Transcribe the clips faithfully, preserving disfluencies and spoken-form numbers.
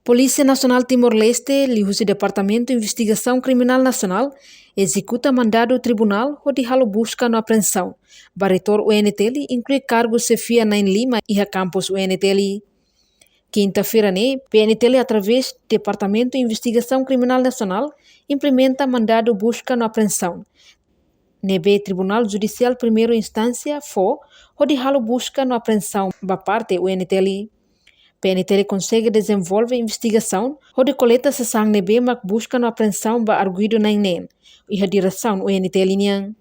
Polísia Nasionál Timor-Leste, liuhusi Departamentu Investigasaun Kriminál Nasionál, ezekuta mandadu tribunál hodi halo buska no apreensaun ba reitór U N T L, inklui kargu xefia na'in-lima iha kampus U N T L. Kinta-feira ne'e, P N T L através Departamentu Investigasaun Kriminál Nasionál implementa mandadu buska no apreensaun ne'ebé Tribunál Judisiál Primeira Instánsia fó hodi halo buska no apreensaun ba parte U N T L. P N T L konsege dezenvolve investigasaun hodi koleta sasán ne'ebé mak buska no apreensaun ba arguidu na'in neen iha diresaun U N T L nian.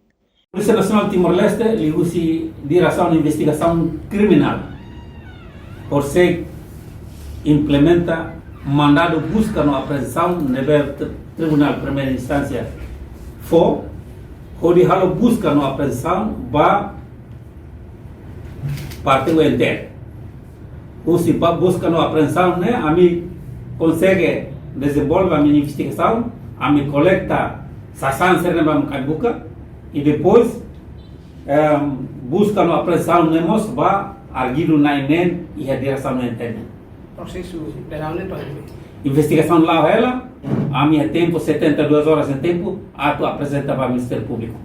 Polísia Nasionál Timor-Leste, liuhusi Diresaun Investigasaun Kriminál, konsege implementa mandadu buska no apreensaun ne'ebé t-, Tribunál Primeira Instánsia fó, hodi halo buska no apreensaun ba parte U N T L. Husi ba buska no apreensaun ne'e, ami konsege dezenvolve ami investigasaun, ami koleta sasán sira-ne'ebé ami buka, i depois, em, buska no apreensaun ne'e mós ba arguidu na'in neen iha diresaun U N T L. Prosesu penál ne'e to'o ne'e. Investigasaun la'o hela, ami iha tempu setenta e duas horas iha tempu atu aprezenta ba Ministériu Públiku.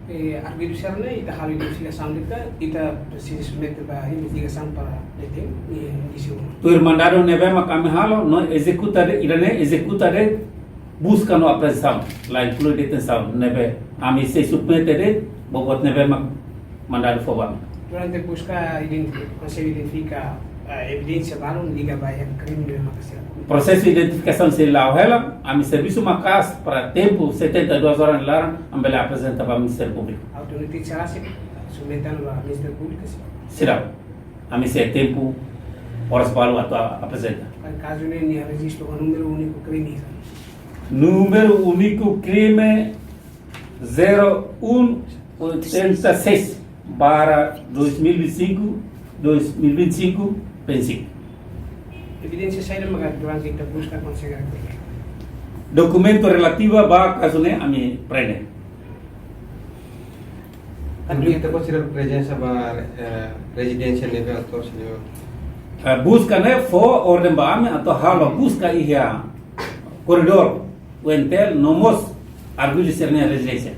Eh, arguidu sira-ne'e ita halo investigasaun ida, ita presiza submete ba investigasaun para detein, eh, isi uma. Tuir mandadu ne'ebé mak ami halo, no ezekuta de'it, ida-ne'e ezekuta de'it buska no apreensaun, la inklui detensaun, ne'ebé ami sei submete de'it ba buat ne'ebé mak mandadu fó ba ami. Durante buska identi-, konsege identifika, eh, evidénsia balun liga ba iha krime ne'ebé mak sira. Prosesu identifikasaun sei la'o hela, ami servisu maka'as para tempu setenta e duas horas nia laran, ami bele aprezenta ba Ministériu Públiku. Autoridade sira sei submete ba Ministériu Públiku, sira? Seidauk. Ami sei iha tempu oras balu atu a-, aprezenta. Ba kazu ne'e nia rejistu ho númeru úniku krime, sira? Númeru úniku krime zero um oitenta e seis barra dois mil e vinte e cinco, dois mil e vinte e cinco, vinte e cinco. Evidénsia saida maka durante ita buska konsege rekolla? Dokumentu relativu ba kazu ne'e ami prende. Tanba ita konsidera prezensa ba, eh, rezidénsia ne'ebé autór sira? Eh, buska ne'e fó orden ba ami atu halo buska iha korredór U N T L, no mós arguidu sira-nia rezidénsia.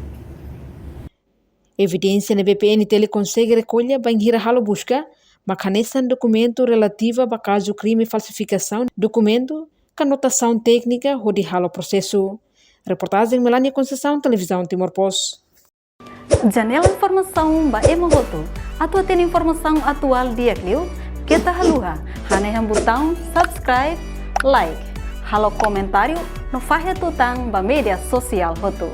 Evidénsia ne'ebé P N T L konsege rekolla bainhira halo buska mak hanesan dokumentu relativu ba kazu krime falsifikasaun dokumentu ka anotasaun téknika hodi halo prosesu. Reportajen Melania Conceição, Televizaun Timor Post. Janela informasaun ba ema hotu. Atu hatene informasaun atuál di'ak liu, keta haluha hanehan butaun subscribe, like, halo komentáriu no fahe tutan ba média sosiál hotu.